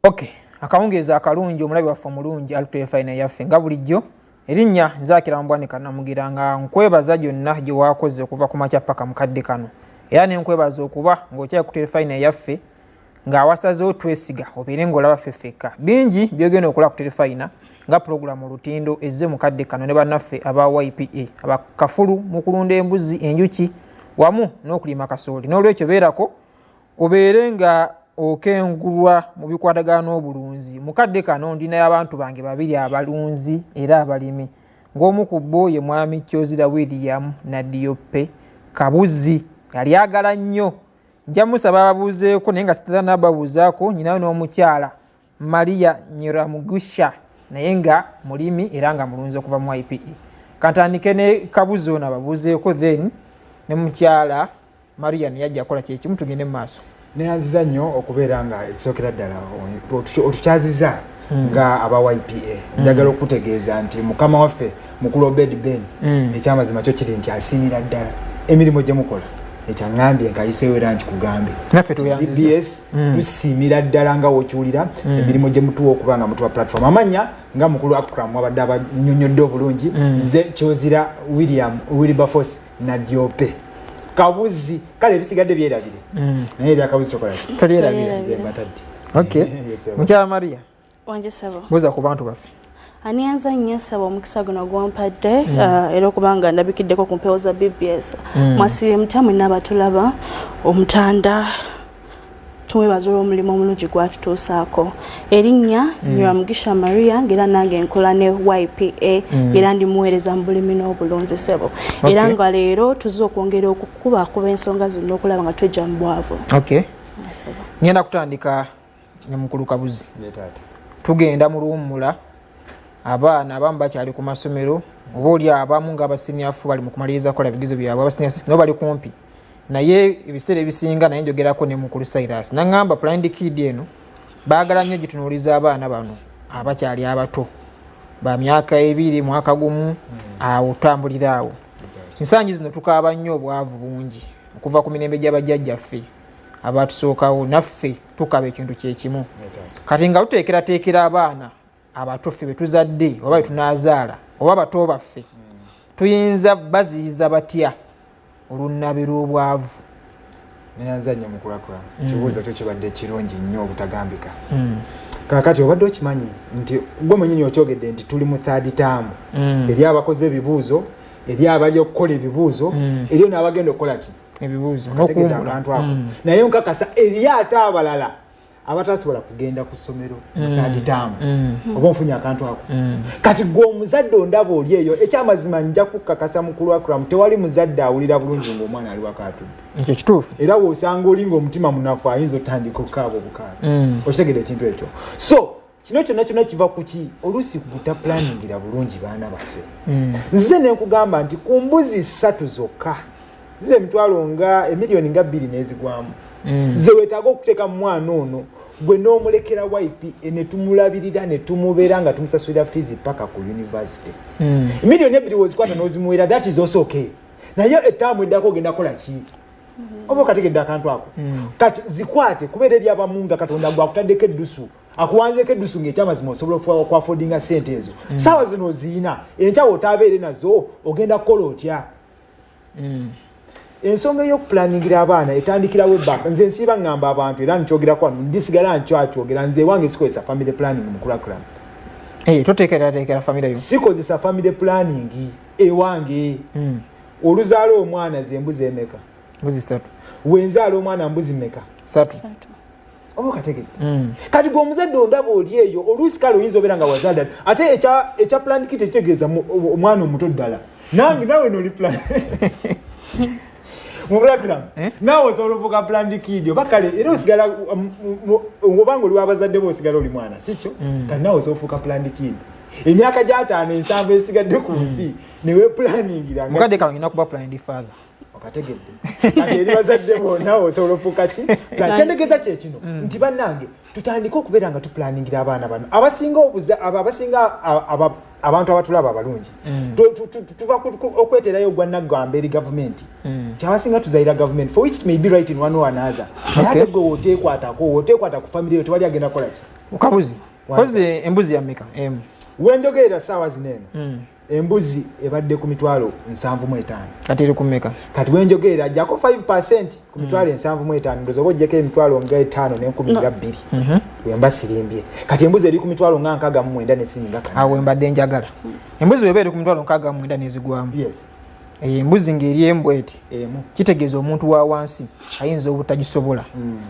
Ok, akawungeezi akalungi omulabi waffe omulungi aluterefayina yaffe. Nga bulijjo, erinnya Nzaakira Mbwanika Namugira, nga nkwebaza gyonna gye wakoze okuva ku makya paka mukadde kano, era ne nkwebaza okuba ng'okyali ku terefayina yaffe ng'awasazeewo twesiga obeere ng'olaba ffe ffekka. Bingi byogenda okola ku terefayina, nga pulogulamu Olutindo ezze mukadde kano ne bannaffe aba YPA, abakafulu mu kulunda embuzi, enjuki wamu n'okulima kasooli. N'olwekyo beerako obeere nga okengulwa mu bikwatagana n'obulunzi. Mukadde kano ndinayo abantu bange babiri abalunzi era abalimi, ng'omu ku bo ye Mwami Kyozira William Nadiope Kabuzi. Yali agala nnyo nja musaba ababuuzeeko, naye nga sitanababuuzaako, nyinayo n'omukyala Maria Nyiramugusha, naye nga mulimi era nga mulunzi okuva mu YPA. Kantandike ne Kabuzi ono ababuuzeeko, then ne mukyala Maria neyajja akola kyekimu, tugende mu maaso. Neyanziza nnyo okubeera nga ekisookera ddala otukyaziza nga aba YPA. Njagala okutegeeza nti mukama waffe mukulu Obed Ben, ekyamazima kyo kiri nti asiimira ddala emirimu gye mukola. Ekyaŋŋambye nkayiseewo era nkikugambe. Naffe tuyanziza. BBS, tusiimira ddala nga wokiwulira emirimu gye mutuwa okuba nga mutuwa platform. Amanya nga mukulu Akram wabadde abanyonyodde obulungi, nze Kyozira William Wilberforce Nadiope Kabuzi. Kale ebisigadde byerabire, naye ebyakabuzi tokola ki? Tolyerabira. Nze mbatadde. Okay. Yes, sir. Mukyala Maria, Wanje ssebo. Buuza ku bantu baffe. Aniyanza nnyo ssebo omukisa guno gwompadde, era okuba nga ndabikiddeko ku mpewo za BBS. Mwasiibye mutya mwenna abatulaba? Omutanda tumwebaza olw'omulimu omulungi gwatutuusaako. Erinnya Nyiramugisha Maria, ng'era nange nkola ne YPA, ng'era ndi muweereza mu bulimi n'obulunzi ssebo, era nga leero tuzze okwongera okukubakuba ensonga zonna okulaba nga twejja mu bwavu. Okay. Ssebo. Ngenda kutandika ne mukulu Kabuzi. Ye taata. Tugenda mu luwummula, abaana abamu bakyali ku masomero, oba oli abamu nga abasimyafu bali mu kumaliriza kukola bigezo byabwe, abasenior nabo bali kumpi, naye ebiseera ebisinga naye njogerako ne mukulu Cyrus naŋŋamba Planned Kid eno baagala nnyo gitunuuliza abaana bano abakyali abato ba myaka 2, mwaka 1, awo tutambulira awo. Ensangi zino tukaaba nnyo obwavu bungi okuva ku mirembe gy'abajjajjaffe abatusookawo, naffe tukaba ekintu kyekimu. Kati nga tuteekerateekera abaana abato ffe betuzadde oba betunaazaala oba bato baffe, tuyinza baziyiza batya olunnabe lw'obwavu? Neyanza nnyo mukulakula. Kibuuzo kyo kibadde kirungi nnyo obutagambika. Kakati obadde okimanyi nti gwe mwenyini okyogedde nti tuli mu third term, eri abakoze ebibuuzo, eri abali okukola ebibuuzo, eriyo n'abagenda okukola ki? Ebibuuzo. Otegedde? N'okuwummula. Akantu ako. Naye nkakasa eriyo ate abalala abatasobola kugenda ku ssomero mu third term. Oba onfunye akantu ako? Kati gwe omuzadde ondaba oli eyo, ekyamazima nja kukakasa mukulu Akram, tewali muzadde awulira bulungi ng'omwana ali waka atudde. Ekyo kituufu. Era woosanga oli ng'omutima munafu, ayinza otandika okukaaba obukaaba. Okitegedde ekintu ekyo? So kino kyonna kyonna kiva ku ki? Oluusi butapulaningira bulungi baana baffe. Nze nenkugamba nti ku mbuzi ssatu zokka ziba emitwalo nga emiliyoni nga 2 n'ezigwamu, ze weetaaga okuteeka mu mwana ono, gwe n'omulekera YPA ne tumulabirira ne tumubeera nga tumusasulira fees paka ku university. Miliyoni 2 wozikwata n'ozimuwera, that is also okay, naye ettaamu eddako ogenda kukola ki? Oba okategedde akantu ako? Kati zikwate, kubeera eri abamu nga Katonda gwakutaddeko eddusu, akuwanzeeko eddusu, ng'ekyamazima osobola okuaffordinga sente ezo. Saawa zino oziyina, enkya wotaabeere nazo ogenda kukola otya? Ensonga ey'okupulaningira abaana etandikirawo ebbaka. Nze nsiiba ŋŋamba abantu, era nkyogerako wano, ndisigala nkyakyogera, nze ewange sikozesa family planning mu curriculum. Eh, toteekerateekera famire yo? Sikozesa family planning ewange. Oluzaala omwana, ze mbuzi emeka? Mbuzi ssatu. Wenzaala omwana, mbuzi meka? Ssatu. Ssatu. Oba okategedde? Kati gwe omuzadde ondaba oli eyo, oluusi kale oyinza obeera nga wazaala, ate ekya planned kid tekitegeeza omwana omuto ddala. Nange nawe noli plan mubulakiramu. Eh? Naawe osobola ovuga planned kid, oba kale era osigala obanga oli wabazadde bo, osigala oli mwana, si kyo? Kati naawe osobola ofuuka planned kid emyaka gy'ataano ensanvu esigadde ku nsi, newepulaningira nga Mukadde kange nina kuba planned father. Okategedde? Kati eri bazadde bonna osobola ofuuka ki? Kyentegeeza kyekino nti bannange, tutandike okubeera nga tupulaningira abaana bano abasinga abasinga abantu abatulaba abalungi. Tuva okweterayo ogwa naggamba eri gavumenti, nti abasinga tuzayira gavumenti, for which it may be right in one or another, naye ate gwe woteekwatako, woteekwata ku family yo, tewali agenda kukola ki? Kabuzi kozi embuzi ya meka emu wenjogerera saawa zino eno embuzi ebadde ku mitwalo 75. Kati eri ku mmeka? Kati wenjogerera ajjako 5% ku mitwalo 75, ndowooza oba oggyeko emitwalo nga 5 n'enkumi nga 2. Wemba sirimbye. Kati embuzi eri ku mitwalo nga 69 n'esiringa kana. Awo mbadde njagala. Embuzi bw'eba eri ku mitwalo 69 n'ezigwamu. Yes. Embuzi ng'eri embwa eti. Emu. Kitegeeza omuntu wa wansi ayinza obutagisobola.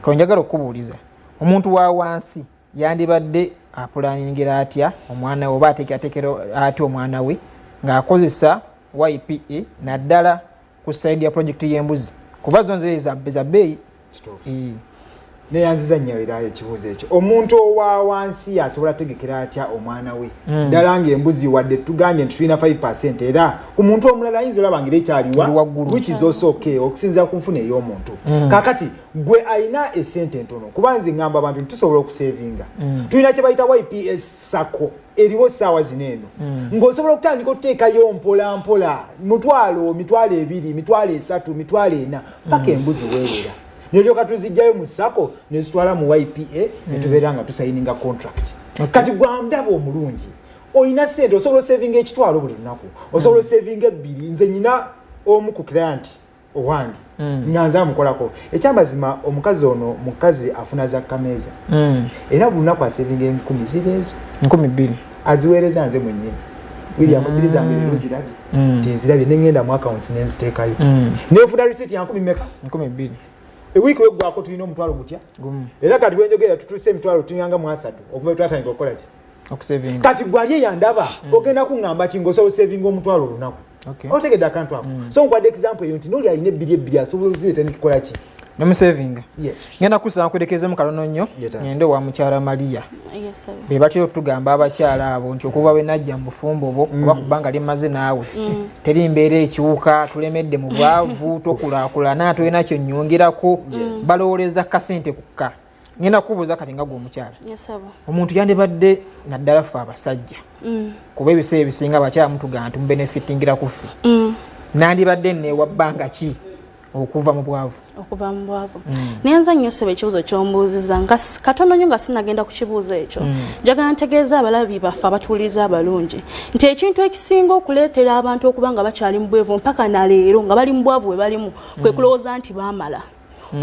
Kati njagala okukubuuliza, omuntu wa wansi yandibadde apulaningira atya omwana we oba ateekerateekera atya omwana we ng'akozesa YPA naddala ku side ya projekiti y'embuzi, kuba zo nze za bbeeyi. Kituufu. Neyanziza nnyo era ekibuuzo ekyo. Omuntu owa wansi asobola ategekera atya omwana we ddala ng'embuzi, wadde tugambye nti tulina 5%, era ku muntu omulala ayinza olaba ngeri ekyaliwa Eri waggulu. which is also okay okusinziira ku nfuna ey'omuntu. Kaakati gwe alina esente entono, kuba nze ŋŋamba abantu nti tusobola okusevinga, tulina kye bayita YPS SACCO eriwo ssaawa zino eno, ng'osobola okutandika okuteekayo mpola mpola mutwalo, 20,000, 30,000, 40,000, paka embuzi weewera, neryoka tuzijjayo mu SACCO nezitwala mu YPA netubeera nga tusayininga contract. Kati gwandaba omulungi olina sente, osobola osevinga ekitwalo buli lunaku, osobola osevinga ebbiri. Nze nyina omu ku client owange nga nze amukolako. Ekyamazima omukazi ono mukazi afuna za kameeza, era buli lunaku asevinga enkumi ziba ezo 2,000. Aziweereza nze mwennyini. William, ebbiri zange leero zirabye, tenzirabye, neŋŋenda mu accounts nenziteekayo, nenfuna receipt ya nkumi meka? 2,000. Ewiiki weggwako tulina omutwalo gutya? Gumu. Era kati wenjogera tutuuse emitwalo tunyanga mu asatu okuva twatandika okukola ki? Okusevinga. Kati gwali eyandaba ogenda kuŋŋamba ki ng'osobola osevinga omutwalo olunaku? Otegedde akantu ako? So nkwadde example eyo nti noli alina ebbiri ebbiri asobola ozireeta netukola ki? Nemusevinga. Yes. Ngenda kusaba nkulekezemu katono nnyo. Yeta. Ngende wa mukyala Maria. Yes, sir. Be batera otugamba abakyala abo nti okuva bwe najja mu bufumbo bwo oba ku bbanga lyemmaze naawe teri mbeera ekyuka, tulemedde mu bwavu, tokulaakulana, tolina kyennyongerako, balowooleza kasente kukka. Ngenda kubuuza kati nga gwe omukyala, Yes, sir. omuntu yandibadde naddala ffe abasajja, kuba ebiseera ebisinga abakyala mutugamba nti mubenefitingira ku ffe, nandibadde neewa bbanga ki okuva mu bwavu? Okuva mu bwavu. Naye nnyo ssebo ekibuuzo ky'ombuuziza nga katono nnyo nga sinagenda ku kibuuzo ekyo, njagala ntegeeza abalabi baffe abatuwuliriza abalungi nti ekintu ekisinga okuleetera abantu okuba nga bakyali mu bwevu mpaka na leero nga bali mu bwavu bwe balimu kwe kulowooza nti baamala.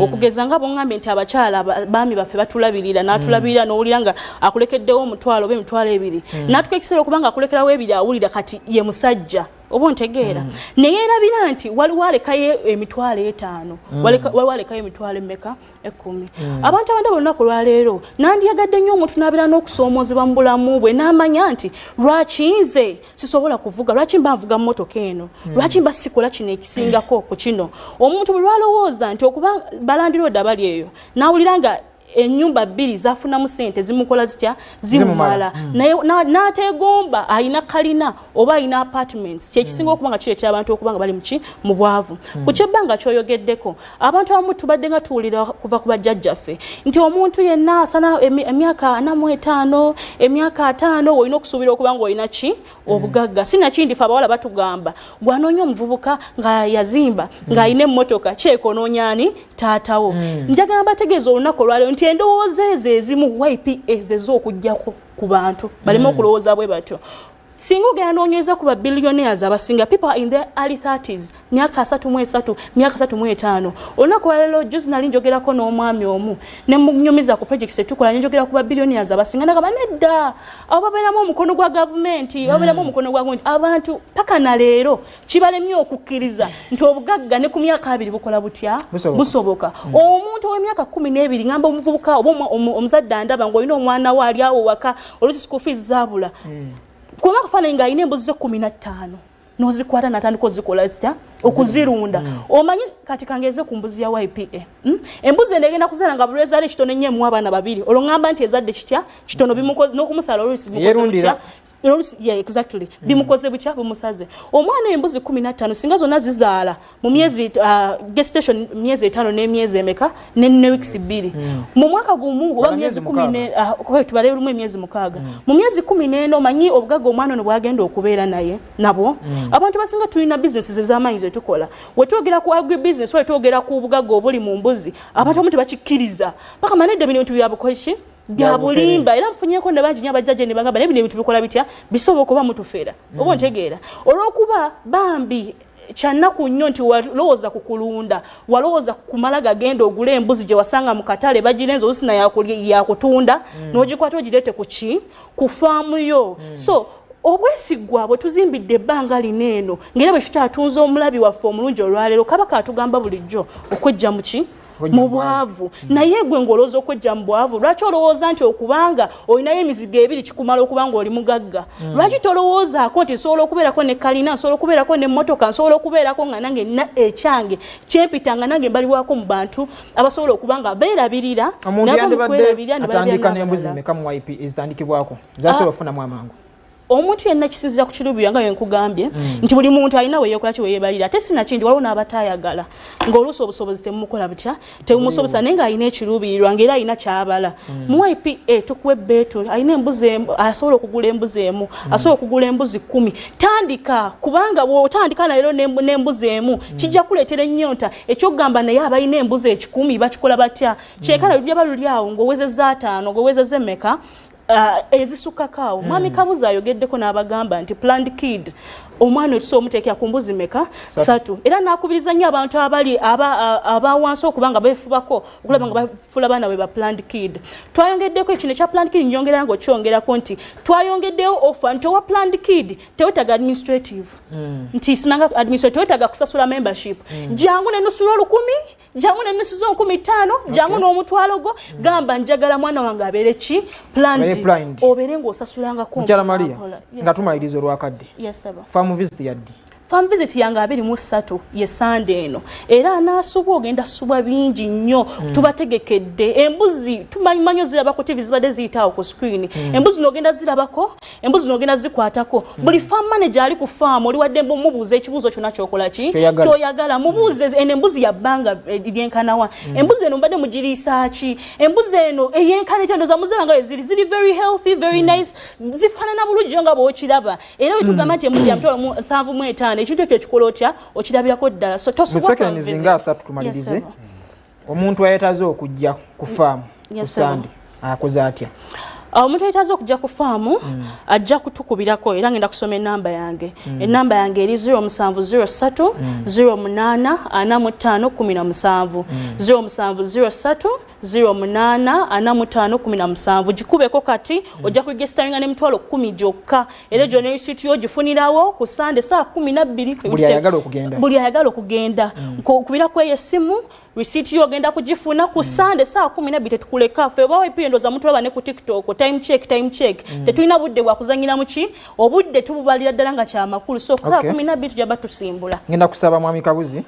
Okugeza nga bwoŋŋambye nti abakyala baami baffe batulabirira, n'atulabirira n'owulira nga akulekeddewo omutwalo oba 20,000, n'atuka ekiseera okuba nga akulekerawo ebiri, awulira kati ye musajja oba ontegeera, naye erabira nti waliwo alekayo 50,000, waliwo alekayo emitwalo emeka? 10. Abantu abandaba olunaku lwaleero, nandiyagadde nnyo omuntu n'abeera n'okusoomoozebwa mu bulamu bwe n'amanya nti lwaki nze sisobola kuvuga, lwaki mba nvuga mmotoka eno, lwaki mba sikola kino ekisingako ku kino. Omuntu bwe lwalowooza nti okuba balandiroodi abali eyo n'awulira nga ennyumba bbiri zafunamu sente zimukola zitya? Zimumala. Naye n'ateegomba alina kalina oba alina apartments, kyekisinga okuba nga kireetera abantu okuba nga bali muki? Mu bwavu. Ku kyebbanga kyoyogeddeko, abantu abamu tubadde nga tuwulira kuva ku bajjajjaffe nti omuntu yenna asana emyaka 45, emyaka 50, olina okusuubira okuba nga olina ki? Obugagga. Sinakindi fe abawala batugamba gwanoonya omuvubuka nga yazimba, ng'alina emmotoka, kyekonoonyaani taatawo. Njagala mbategeeza olunaku olwaleero nti endowooza ezo ezimu YPA zez'okugjako ku bantu baleme okulowooza bwe batyo. Singa ogenda noonyeza ku ba billionaires abasinga, people are in their early 30s, myaka 33, myaka 35. Olunaku lwaleero juzi nali njogerako n'omwami omu ne munyumiza ku projects etukola, nenjogera ku ba billionaires abasinga, nagamba nedda, abo babeeramu omukono gwa gavumenti, babeeramu omukono gwa gavumenti. Abantu paka na leero kibalemye okukkiriza nti obugagga ne ku myaka 20 bukola butya? Busoboka. Busoboka. Omuntu ow'emyaka 12, ngamba omuvubuka oba omuzadde andaba ng'olina omwana we ali awo waka, oluusi school fees zaabula, kubanga akafaananyi ng'alina embuzi ze 15 n'ozikwata n'atandika ozikola zitya? Okuzirunda. Omanyi kati kangeze ku mbuzi ya YPA, Embuzi eno egenda kuzaala nga buli lwezaala ekitono ennyo emuwa abaana babiri, olwo ŋŋamba nti ezadde kitya? Kitono. N'okumusala oluusi bimukoze Yeerundira. butya? Oluusi, yeah, exactly. Bimukoze butya? Bumusaze. Omwana embuzi 15 singa zonna zizaala mu myezi, gestation myezi 5 n'emyezi emeka ne weeks 2 mu mwaka gumu oba Bala myezi myezi kumi mukaaga. ne, okay, tubale lumu emyezi 6, mu myezi 14 omanyi obugagga omwana ono bwagenda okubeera naye nabwo. Abantu basinga tulina businesses ez'amaanyi zetukola. Wetwogera ku agribusiness, wetwogera ku bugagga obuli mu mbuzi, abantu abamu tebakikkiriza, paka manedde bino bintu byabukola ki? Bya bulimba. Era nfunyeko ne bangi nnyo abajja gye ne bagamba, naye bino ebintu bikola bitya, bisoboka oba mutufera? Oba ontegeera, olw'okuba bambi kyannaku nnyo nti walowooza ku kulunda, walowooza ku kumala gagenda ogula embuzi gye wasanga mu katale, bagirenze olusi na yakutunda, n'ogikwata ogireete ku ki, ku faamu yo. So obwesigwa bwe tuzimbidde ebbanga lino eno, ng'era bwe tukyatunze omulabi waffe omulungi olwaleero, Kabaka atugamba bulijjo okwejja mu ki? Mu bwavu. Naye gwe ng'olowooza okwejja mu bwavu, lwaki olowooza nti okubanga olinayo emizigo ebiri kikumala okuba nga oli mugagga? Lwaki tolowoozaako nti nsobola okubeerako ne kalina, nsobola okubeerako n'emmotoka, nsobola okubeerako nga nange nina ekyange kyempita, nga nange mbalibwako mu bantu abasobola okuba nga beerabirira? Omuntu Nava mu yandibadde kwerabirira ne balabirira atandika n'embuzi n'abalala. meka mu YP ezitandikibwako zasobola okufunamu amangu? Omuntu yenna kisinzira ku kiruubirwa, nga bwenkugambye nti buli muntu alina weyekola ki, weyebalira. Ate sinakindi waliwo n'abatayagala, ng'oluusi obusobozi temumukola butya, tebumusobozesa, naye ng'alina ekiruubirirwa, ng'era alina kyabala. Mu YPA tukuwa ebbeetu, alina embuzi emu, asobola okugula embuzi emu, asobola okugula embuzi 10. Tandika, kubanga bw'otandika leero n'embuzi emu, kijja kuleetera ennyonta ekyokugamba, naye abalina embuzi 100 bakikola batya? Kyekala lulyaba luli awo ng'owezezza 50, ng'owezezza emmeka ezisukkako awo. Mwami Kabuzi ayogeddeko n'abagamba nti planned kid, omwana otusobola omuteekera ku mbuzi meka? Satu. Era n'akubiriza nnyo abantu abali aba wansi okuba nga beefubako okulaba nga bafuula baana bwe ba planned kid. Twayongeddeko ekino ekya planned kid, nyongera nga okyongerako nti twayongeddeyo offer nti owa planned kid tewetaaga administrative, nti simanga administrative, tewetaaga kusasula membership. Jangu nenusula 1000, jangu nenusuza 5000, jangu n'omutwalo gwo, gamba njagala mwana wange abeere ki? Abeere Planned. Planned. Obeere ng'osasulangako Mukyala Maria, mpola. Yes. nga tumaliriza olwakadde, Yes, sir. farm visit yaddi? Farm visit yange 23 ye Sande eno, era anaasubwa ogenda subwa bingi nnyo. Tubategekedde embuzi, tumanyimanyi oziraba ku TV, zibadde ziyitaawo ku screen. Embuzi n'ogenda zirabako, embuzi n'ogenda zikwatako. Buli farm manager ali ku farm oli wadde mubuuza ekibuuzo kyonna kyokola ki, Kyoyagala. kyoyagala. Mubuuze, eno embuzi ya bbanga lyenkanawa? Embuzi eno mbadde mugiriisa ki? Embuzi eno eyenkana etya? Ndowooza muziraba nga ziri, ziri very healthy, very nice, zifaanana bulungi nga bw'okiraba. Era bwe tugamba nti embuzi ya 75,000, ekintu ekyo ekikola otya, okirabirako ddala. So Mu tosubwa farm seconds visit. nga 30 tumalirize. Yes, sir. Omuntu ayetaaze okujja ku faamu ku Yes, sir. Sande akoze atya? Omuntu ayetaaze okujja ku faamu ajja kutukubirako, era ngenda kusoma enamba yange. Enamba yange eri 0703 08 45 17, 0703 08 45 17. Gikubeko kati, ojja kuregisteringa n'10,000 gyokka, era egyo ne receipt yo ogifunirawo ku Sande saa 12. Buli ayagala okugenda. Buli ayagala okugenda, kubirako eyo essimu, receipt yo ogenda kugifuna ku Sande saa 12. Tetukuleka ffe oba YPA, ndowooza mutulaba ne ku TikTok, time check, time check. Tetulina budde bwakuzanyira mu ki, obudde tububalira ddala nga kyamakulu. So saa 12 tujja batusimbula. Ngenda kusaba mwami Kabuzi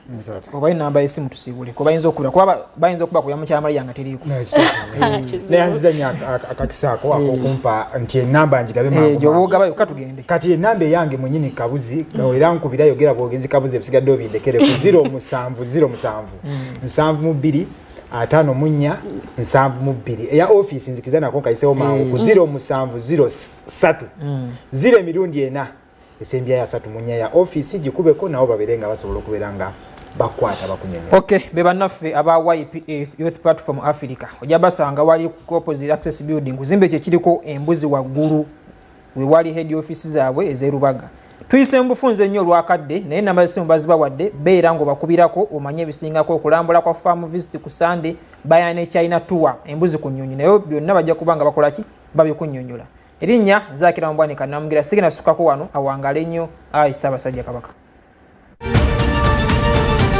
oba enamba y'essimu tusiibule, kuba bayinza okubira, kuba bayinza okuba kuya mukyala Maria nga teriiko. Kizibu. Neyanziza nnyo akakisa ako akokumpa nti enamba ngigabe mangu Gyoba mangu. ogabayo ka tugende. Kati enamba eyange mwenyini Kabuzi, era nkubira, yogera bwogezi Kabuzi, ebisigadde obindekere, ku 0707 72 54 72. Eya ofiisi nzikiza nako nkayisewo mangu ku 0703 0 emirundi ena esembyayo 34. Ya ofiisi gikubeko, nabo babeere nga basobola okubeera nga bakwata bakunyonyola. Ok, be bannaffe aba YPA, Youth Platform Africa. Ojja basanga wali ku opposite Access Building, kuzimbe ekyo ekiriko embuzi waggulu, we wali head office zaabwe ez'erubaga. Tuyise mu bufunze nnyo olwakadde, naye enamba z'essimu bazibawadde, beera ng'obakubirako omanye ebisingako. Okulambula kwa farm visit ku Sande, bayana ne China tour, embuzi ku nnyonyi, naye byonna bajja kuba nga bakola ki, babikunnyonnyola. Erinnya Nzaakira Mubwanika Namugira, sigenda sukako wano. Awangale nnyo ayi Ssaabasajja Kabaka.